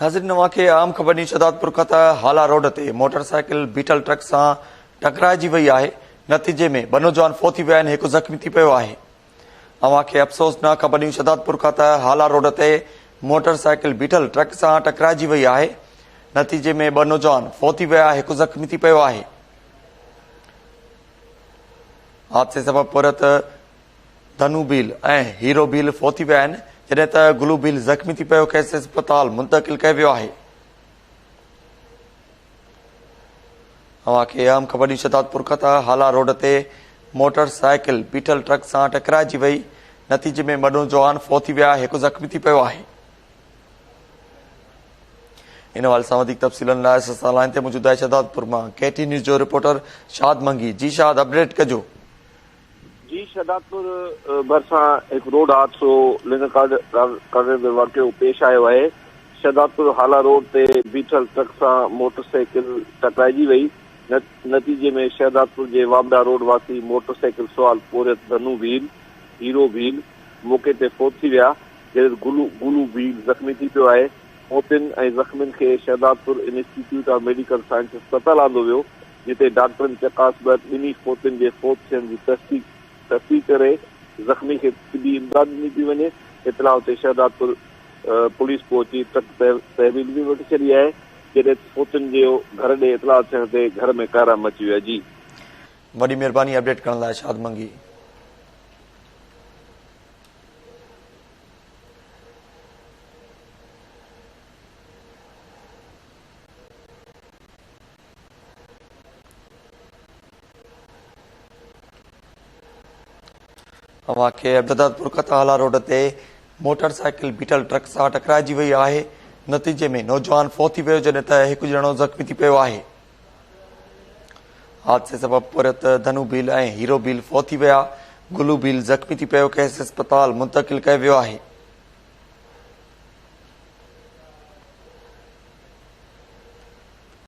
ناظرين اوهان کي اهم خبر ڏني شهدادپور کان ته هالا روڊ تي موٽر سائيڪل بيٺل ٽرڪ سان ٽڪرائجي وئي آهي نتيجي ۾ ٻه نوجوان فوت ٿي ويا آهن هڪ زخمي ٿي پيو آهي اوهان کي افسوسناڪ خبر ڏني شهدادپور کان ته هالا روڊ تي موٽر سائيڪل بيٺل ٽرڪ سان ٽڪرائجي وئي آهي نتيجي ۾ ٻه نوجوان فوت ٿي ويا هڪ زخمي ٿي پيو آهي حادثي سبب پورهيت ڌنو ڀيل ۽ هيرو ڀيل فوت ٿي ويا آهن، جڏهن ته گلو ڀيل زخمي ٿي پيو کيس اسپتال منتقل ڪيو ويو آهي. اوهان کي اهم خبر ڏيون شهدادپور کان ته هالا روڊ تي موٽر سائيڪل بيٺل ٽرڪ سان ٽڪرائجي وئي، نتيجي ۾ ٻه نوجوان فوت ٿي ويا، هڪ زخمي ٿي پيو آهي. ان حوالي سان وڌيڪ تفصيلن لاء اسان لائين تي موجود آهي شهدادپور مان ڪي ٽي نيوز جو رپورٽر شاد منگي جي شاد اپڊيٽ ڪجو. جي شهدادپور ڀرسان هڪ روڊ حادثو لنڪ ڪارنر ۾ واقعو پيش آيو آهي، شهدادپور هالا روڊ تي بيٺل ٽرڪ سان موٽر سائيڪل ٽڪرائجي وئي، نتيجي ۾ شهدادپور جي واپڊا روڊ واسي موٽر سائيڪل سوار پورهيت ڌنو ڀيل، هيرو ڀيل موقعي تي فوت ٿي ويا، جڏهن ته گلو ڀيل زخمي ٿي پيو آهي، فوتين ۽ زخمين کي Shahdadpur institute of medical science اسپتال آندو ويو، جتي ڊاڪٽرن چڪاس بعد ٻنهي فوتين جي فوت ٿيڻ جي تصديق تصديق ڪري زخمي کي طبي امداد ڏني پئي وڃي، اطلاع تي شهدادپور پوليس پهچي ٽرڪ تحويل ۾ وٺي ڇڏي آهي، جڏهن ته فوتين جو گهر ڏي اطلاع ٿيڻ تي گهر ۾ ڪهرام مچي ويو آهي. جي. وڏي مهرباني اپڊيٽ ڪرڻ لاء شاد منگي. اوهان کي عبدالدادپور کان روڊ تي موٽر سائيڪل بيٺل ٽرڪ سان ٽڪرائجي وئي آهي نتيجي ۾ نوجوان فوت ٿي ويو جڏهن ته هڪ ڄڻو زخمي ٿي پيو آهي حادثي سبب پورهيت ڌنو ڀيل ۽ هيرو ڀيل فوت ٿي ويا گلو ڀيل زخمي ٿي پيو کيس اسپتال منتقل ڪيو ويو آهي.